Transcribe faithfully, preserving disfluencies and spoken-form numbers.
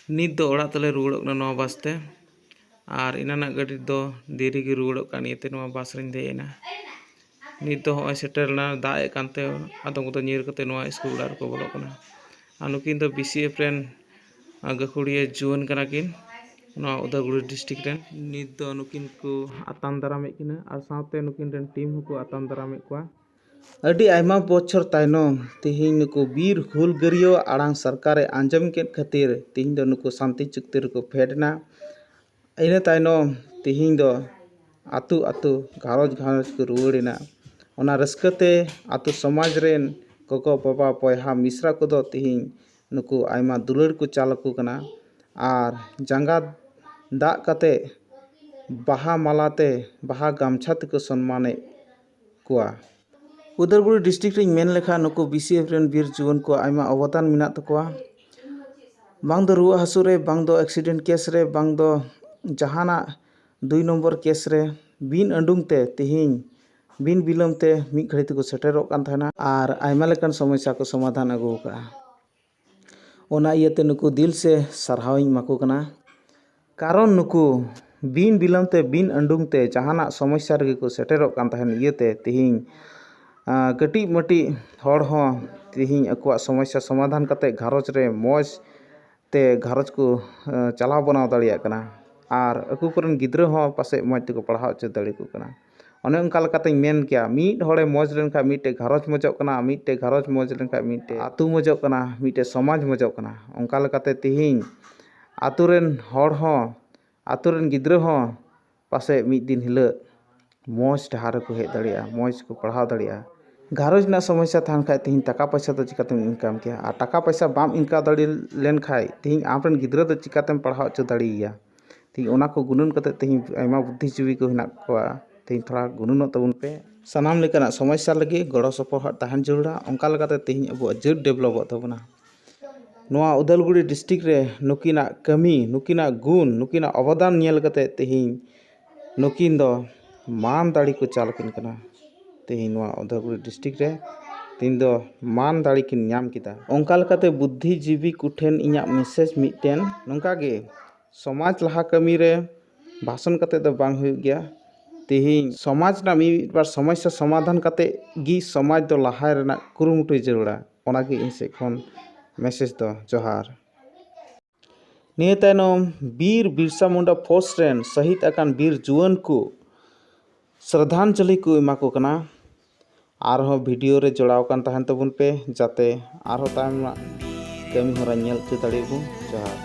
ᱱᱤᱛ ᱫᱚ ᱚᱲᱟᱜ ᱛᱮᱞᱮ ᱨᱩᱣᱟᱹᱲᱚᱜ ᱠᱟᱱᱟ ᱱᱚᱣᱟ ᱵᱟᱥ ᱛᱮ᱾ ᱟᱨ ᱮᱱᱟᱱᱟᱜ ᱜᱟᱹᱰᱤ ᱫᱚ ᱫᱮᱨᱤ ᱜᱮ ᱨᱩᱣᱟᱹᱲᱚᱜ ᱠᱟᱱ ᱤᱭᱟᱹᱛᱮ ᱱᱚᱣᱟ ᱵᱟᱥ ᱨᱤᱧ ᱫᱮᱡ ᱮᱱᱟ᱾ ᱱᱤᱛ ᱫᱚ ᱦᱚᱸᱜᱼᱚᱭ ᱥᱮᱴᱮᱨ ᱮᱱᱟ, ᱫᱟᱜ ᱮᱫ ᱠᱟᱱᱛᱮ ᱟᱫᱚᱢ ᱠᱚᱫᱚ ᱧᱤᱨ ᱠᱟᱛᱮ ᱱᱚᱣᱟ ᱥᱠᱩᱞ ᱚᱲᱟᱜ ᱨᱮᱠᱚ ᱵᱚᱞᱚᱜ ᱠᱟᱱᱟ᱾ ᱟᱨ ᱱᱩᱠᱤᱱ ᱫᱚ BCF ᱨᱮᱱ, ᱟᱨ ᱜᱟᱹᱠᱷᱩᱲᱤᱭᱟᱹ ᱡᱩᱣᱟᱹᱱ ᱠᱟᱱᱟ ᱠᱤᱱ ᱱᱚᱣᱟ ᱩᱫᱟᱞᱜᱩᱲᱤ ᱰᱤᱥᱴᱨᱤᱠᱴ ᱨᱮᱱ᱾ ᱱᱤᱛ ᱫᱚ ᱱᱩᱠᱤᱱ ᱠᱚ ᱟᱛᱟᱝ ᱫᱟᱨᱟᱢᱮᱫ ᱠᱤᱱᱟ ᱟᱨ ᱥᱟᱶᱛᱮ ᱱᱩᱠᱤᱱ ᱨᱮᱱ ᱴᱤᱢ ᱦᱚᱸᱠᱚ ᱟᱛᱟᱝ ᱫᱟᱨᱟᱢᱮᱫ ᱠᱚᱣᱟ᱾ ᱟᱹᱰᱤ ᱟᱭᱢᱟ ᱵᱚᱪᱷᱚᱨ ᱛᱟᱭᱱᱚᱢ ᱛᱮᱦᱮᱧ ᱱᱩᱠᱩ ᱵᱤᱨ ᱦᱩᱞᱜᱟᱹᱨᱤᱭᱟᱹ ᱟᱲᱟᱝ ᱥᱚᱨᱠᱟᱨᱮ ᱟᱸᱡᱚᱢ ᱠᱮᱫ ᱠᱷᱟᱹᱛᱤᱨ ᱛᱮᱦᱮᱧ ᱫᱚ ᱱᱩᱠᱩ ᱥᱟᱱᱛᱤ ᱪᱩᱠᱛᱤ ᱨᱮᱠᱚ ᱯᱷᱮᱰ ᱮᱱᱟ᱾ ᱤᱱᱟᱹ ᱛᱟᱭᱱᱚᱢ ᱛᱮᱦᱮᱧ ᱫᱚ ᱟᱹᱛᱩ ᱟᱹᱛᱩ, ᱜᱷᱟᱨᱚᱸᱡᱽ ᱜᱷᱟᱨᱚᱸᱡᱽ ᱠᱚ ᱨᱩᱣᱟᱹᱲ ᱮᱱᱟ᱾ ᱚᱱᱟ ᱨᱟᱹᱥᱠᱟᱹ ᱛᱮ ᱟᱹᱛᱩ ᱥᱚᱢᱟᱡᱽ ᱨᱮᱱ ᱜᱚᱜᱚ ᱵᱟᱵᱟ ᱵᱚᱭᱦᱟ ᱢᱤᱥᱨᱟ ᱠᱚᱫᱚ ᱛᱮᱦᱮᱧ ᱱᱩᱠᱩ ᱟᱭᱢᱟ ᱫᱩᱞᱟᱹᱲ ᱠᱚ ᱪᱟᱞ ᱟᱠᱚ ᱠᱟᱱᱟ᱾ ᱟᱨ ᱡᱟᱸᱜᱟ ᱫᱟᱜ ᱠᱟᱛᱮ ᱵᱟᱦᱟ ᱢᱟᱞᱟ ᱛᱮ, ᱵᱟᱦᱟ ᱜᱟᱢᱪᱷᱟ ᱛᱮᱠᱚ ᱥᱚᱱᱢᱟᱱᱮᱫ ᱠᱚᱣᱟ᱾ ᱩᱫᱟᱞᱜᱩᱲᱤ ᱰᱤᱥᱴᱨᱤᱠᱴ ᱨᱤᱧ ᱢᱮᱱ ᱞᱮᱠᱷᱟᱱ ᱱᱩᱠᱩ BCF ᱨᱮᱱ ᱵᱤᱨ ᱡᱩᱣᱟᱹᱱ ᱠᱚᱣᱟᱜ ᱟᱭᱢᱟ ᱚᱵᱚᱫᱟᱱ ᱢᱮᱱᱟᱜ ᱛᱟᱠᱚᱣᱟ᱾ ᱵᱟᱝ ᱫᱚ ᱨᱩᱣᱟᱹᱜ ᱦᱟᱹᱥᱩ ᱨᱮ, ᱵᱟᱝ ᱫᱚ ᱮᱠᱥᱤᱰᱮᱱᱴ ᱠᱮᱥ ᱨᱮ, ᱵᱟᱝ ᱫᱚ ᱡᱟᱦᱟᱱᱟᱜ ᱫᱩᱭ ᱱᱚᱢᱵᱚᱨ ᱠᱮᱥ ᱨᱮ ᱵᱤᱱ ᱩᱰᱩᱝ ᱛᱮ ᱛᱮᱦᱮᱧ ᱵᱤᱱ ᱵᱤᱞᱚᱢ ᱛᱮ ᱢᱤᱫ ᱜᱷᱟᱹᱲᱤ ᱛᱮᱠᱚ ᱥᱮᱴᱮᱨᱚᱜ ᱠᱟᱱ ᱛᱟᱦᱮᱱᱟ ᱟᱨ ᱟᱭᱢᱟ ᱞᱮᱠᱟᱱ ᱥᱚᱢᱚᱥᱥᱟ ᱠᱚ ᱥᱚᱢᱟᱫᱷᱟᱱ ᱟᱹᱜᱩ ᱟᱠᱟᱫᱼᱟ᱾ ᱚᱱᱟ ᱤᱭᱟᱹᱛᱮ ᱱᱩᱠᱩ ᱫᱤᱞ ᱥᱮ ᱥᱟᱨᱦᱟᱣᱤᱧ ᱮᱢᱟ ᱠᱚ ᱠᱟᱱᱟ᱾ ᱠᱟᱨᱚᱱ ᱱᱩᱠᱩ ᱵᱤᱱ ᱵᱤᱞᱚᱢ ᱛᱮ, ᱵᱤᱱ ᱩᱰᱩᱝ ᱛᱮ ᱡᱟᱦᱟᱱᱟᱜ ᱥᱚᱢᱚᱥᱥᱟ ᱨᱮᱜᱮ ᱠᱚ ᱥᱮᱴᱮᱨᱚᱜ ᱠᱟᱱ ᱛᱟᱦᱮᱱ ᱤᱭᱟᱹᱛᱮ ᱛᱮᱦᱮᱧ, ᱟᱸ, ᱠᱟᱹᱴᱤᱡ ᱢᱟᱹᱴᱤᱡ ᱦᱚᱲ ᱦᱚᱸ ᱛᱮᱦᱮᱧ ᱟᱠᱚᱣᱟᱜ ᱥᱚᱢᱚᱥᱥᱟ ᱥᱚᱢᱟᱫᱷᱟᱱ ᱠᱟᱛᱮ ᱜᱷᱟᱨᱚᱸᱡᱽ ᱨᱮ ᱢᱚᱡᱽ ᱛᱮ ᱜᱷᱟᱨᱚᱸᱡᱽ ᱠᱚ, ᱟᱸ, ᱪᱟᱞᱟᱣ ᱵᱟᱱᱟᱣ ᱫᱟᱲᱮᱭᱟᱜ ᱠᱟᱱᱟ᱾ ᱟᱨ ᱟᱠᱚ ᱠᱚᱨᱮᱱ ᱜᱤᱫᱽᱨᱟᱹ ᱦᱚᱸ ᱯᱟᱥᱮᱡ ᱢᱚᱡᱽ ᱛᱮᱠᱚ ᱯᱟᱲᱦᱟᱣ ᱦᱚᱪᱚ ᱫᱟᱲᱮ ᱠᱚ ᱠᱟᱱᱟ᱾ ᱚᱱᱮ ᱚᱱᱠᱟ ᱞᱮᱠᱟᱛᱤᱧ ᱢᱮᱱ ᱠᱮᱭᱟ, ᱢᱤᱫ ᱦᱚᱲᱮ ᱢᱚᱡᱽ ᱞᱮᱱᱠᱷᱟᱱ ᱢᱤᱫᱴᱮᱡ ᱜᱷᱟᱨᱚᱸᱡᱽ ᱢᱚᱡᱚᱜ ᱠᱟᱱᱟ, ᱢᱤᱫᱴᱮᱡ ᱜᱷᱟᱨᱚᱸᱡᱽ ᱢᱚᱡᱽ ᱞᱮᱱᱠᱷᱟᱱ ᱢᱤᱫᱴᱮᱡ ᱟᱹᱛᱩ ᱢᱚᱡᱚᱜ ᱠᱟᱱᱟ, ᱢᱤᱫᱴᱮᱡ ᱥᱚᱢᱟᱡᱽ ᱢᱚᱡᱚᱜ ᱠᱟᱱᱟ᱾ ᱚᱱᱠᱟ ᱞᱮᱠᱟᱛᱮ ᱛᱮᱦᱮᱧ ᱟᱹᱛᱩ ᱨᱮᱱ ᱦᱚᱲ ᱦᱚᱸ, ᱟᱹᱛᱩ ᱨᱮᱱ ᱜᱤᱫᱽᱨᱟᱹ ᱦᱚᱸ ᱯᱟᱥᱮᱡ ᱢᱤᱫ ᱫᱤᱱ ᱦᱤᱞᱳᱜ ᱢᱚᱡᱽ ᱰᱟᱦᱟᱨ ᱨᱮᱠᱚ ᱦᱮᱡ ᱫᱟᱲᱮᱭᱟᱜᱼᱟ, ᱢᱚᱡᱽ ᱠᱚ ᱯᱟᱲᱦᱟᱣ ᱫᱟᱲᱮᱭᱟᱜᱼᱟ᱾ ᱜᱷᱟᱨᱚᱸᱡᱽ ᱨᱮᱱᱟᱜ ᱥᱚᱢᱚᱥᱥᱟ ᱛᱟᱦᱮᱱ ᱠᱷᱟᱡ ᱛᱮᱦᱮᱧ ᱴᱟᱠᱟ ᱯᱚᱭᱥᱟ ᱫᱚ ᱪᱤᱠᱟᱛᱮᱢ ᱤᱱᱠᱟᱢ ᱠᱮᱭᱟ? ᱟᱨ ᱴᱟᱠᱟ ᱯᱚᱭᱥᱟ ᱵᱟᱢ ᱤᱱᱠᱟᱢ ᱫᱟᱲᱮ ᱞᱮᱱᱠᱷᱟᱡ ᱛᱮᱦᱮᱧ ᱟᱢᱨᱮᱱ ᱜᱤᱫᱽᱨᱟᱹ ᱫᱚ ᱪᱤᱠᱟᱛᱮᱢ ᱯᱟᱲᱦᱟᱣ ᱦᱚᱪᱚ ᱫᱟᱲᱮᱭᱟᱭᱟ? ᱛᱮᱦᱮᱧ ᱚᱱᱟ ᱠᱚ ᱜᱩᱱᱟᱹᱱ ᱠᱟᱛᱮ ᱛᱮᱦᱮᱧ ᱟᱭᱢᱟ ᱵᱩᱫᱽᱫᱷᱤᱡᱤᱵᱤ ᱠᱚ ᱦᱮᱱᱟᱜ ᱠᱚᱣᱟ, ᱛᱮᱦᱮᱧ ᱛᱷᱚᱲᱟ ᱜᱩᱱᱟᱹᱱᱚᱜ ᱛᱟᱵᱚᱱ ᱯᱮ᱾ ᱥᱟᱱᱟᱢ ᱞᱮᱠᱟᱱᱟᱜ ᱥᱚᱢᱚᱥᱥᱟ ᱞᱟᱹᱜᱤᱫ ᱜᱚᱲᱚ ᱥᱚᱯᱚᱦᱚᱫ ᱛᱟᱦᱮᱱ ᱡᱟᱹᱨᱩᱲᱟ, ᱚᱱᱠᱟ ᱞᱮᱠᱟᱛᱮ ᱛᱮᱦᱮᱧ ᱟᱵᱚᱣᱟᱜ ᱡᱟᱹᱛ ᱰᱮᱵᱷᱞᱚᱯᱚᱜ ᱛᱟᱵᱚᱱᱟ᱾ ᱱᱚᱣᱟ ᱩᱫᱟᱞᱜᱩᱲᱤ ᱰᱤᱥᱴᱨᱤᱠᱴ ᱨᱮ ᱱᱩᱠᱤᱱᱟᱜ ᱠᱟᱹᱢᱤ, ᱱᱩᱠᱤᱱᱟᱜ ᱜᱩᱱ, ᱱᱩᱠᱤᱱᱟᱜ ᱚᱵᱚᱫᱟᱱ ᱧᱮᱞ ᱠᱟᱛᱮ ᱛᱮᱦᱮᱧ ᱱᱩᱠᱤᱱ ᱫᱚ ᱢᱟᱱ ᱫᱟᱲᱮ ᱠᱚ ᱪᱟᱞ ᱟᱹᱠᱤᱱ ᱠᱟᱱᱟ᱾ ᱛᱮᱦᱮᱧ ᱱᱚᱣᱟ ᱩᱫᱟᱞᱜᱩᱲᱤ ᱰᱤᱥᱴᱨᱤᱠᱴ ᱨᱮ ᱛᱮᱦᱮᱧ ᱫᱚ ᱢᱟᱱ ᱫᱟᱲᱮ ᱠᱤᱱ ᱧᱟᱢ ᱠᱮᱫᱟ᱾ ᱚᱱᱠᱟ ᱞᱮᱠᱟᱛᱮ ᱵᱩᱫᱽᱫᱷᱤᱡᱤᱵᱤ ᱠᱚᱴᱷᱮᱱ ᱤᱧᱟᱹᱜ ᱢᱮᱥᱮᱡᱽ ᱢᱤᱫᱴᱮᱱ ᱱᱚᱝᱠᱟ ᱜᱮ, ᱥᱚᱢᱟᱡᱽ ᱞᱟᱦᱟ ᱠᱟᱹᱢᱤ ᱨᱮ ᱵᱷᱟᱥᱚᱱ ᱠᱟᱛᱮ ᱫᱚ ᱵᱟᱝ ᱦᱩᱭᱩᱜ ᱜᱮᱭᱟ᱾ ᱛᱮᱦᱮᱧ ᱥᱚᱢᱟᱡᱽ ᱨᱮᱱᱟᱜ ᱢᱤᱫ ᱵᱟᱨ ᱥᱚᱢᱚᱥᱥᱟ ᱥᱚᱢᱟᱫᱷᱟᱱ ᱠᱟᱛᱮ ᱜᱮ ᱥᱚᱢᱟᱡᱽ ᱫᱚ ᱞᱟᱦᱟᱭ ᱨᱮᱱᱟᱜ ᱠᱩᱨᱩᱢᱩᱴᱩᱭ ᱡᱟᱹᱨᱩᱲᱟ᱾ ᱚᱱᱟᱜᱮ ᱤᱧ ᱥᱮᱫ ᱠᱷᱚᱱ ᱢᱮᱥᱮᱡᱽ ᱫᱚ᱾ ᱡᱚᱦᱟᱨ᱾ ᱱᱤᱭᱟᱹ ᱛᱟᱭᱱᱚᱢ ᱵᱤᱨ ᱵᱤᱨᱥᱟ ᱢᱩᱱᱰᱟ ᱯᱷᱳᱨᱥ ᱨᱮᱱ ᱥᱟᱹᱦᱤᱫ ᱟᱠᱟᱱ ᱵᱤᱨ ᱡᱩᱣᱟᱹᱱ ᱠᱚ ᱥᱨᱟᱫᱷᱟᱧᱡᱚᱞᱤ ᱠᱚ ᱮᱢᱟ ᱠᱚ ᱠᱟᱱᱟ᱾ ᱟᱨᱦᱚᱸ ᱵᱷᱤᱰᱤᱭᱳ ᱨᱮ ᱡᱚᱲᱟᱣ ᱟᱠᱟᱱ ᱛᱟᱦᱮᱱ ᱛᱟᱵᱚᱱ ᱯᱮ, ᱡᱟᱛᱮ ᱟᱨᱦᱚᱸ ᱛᱟᱭᱚᱢ ᱨᱮᱱᱟᱜ ᱠᱟᱹᱢᱤ ᱦᱚᱨᱟ ᱧᱮᱞ ᱦᱚᱪᱚ ᱫᱟᱲᱮᱭᱟᱜ ᱵᱚᱱ᱾ ᱡᱚᱦᱟᱨ᱾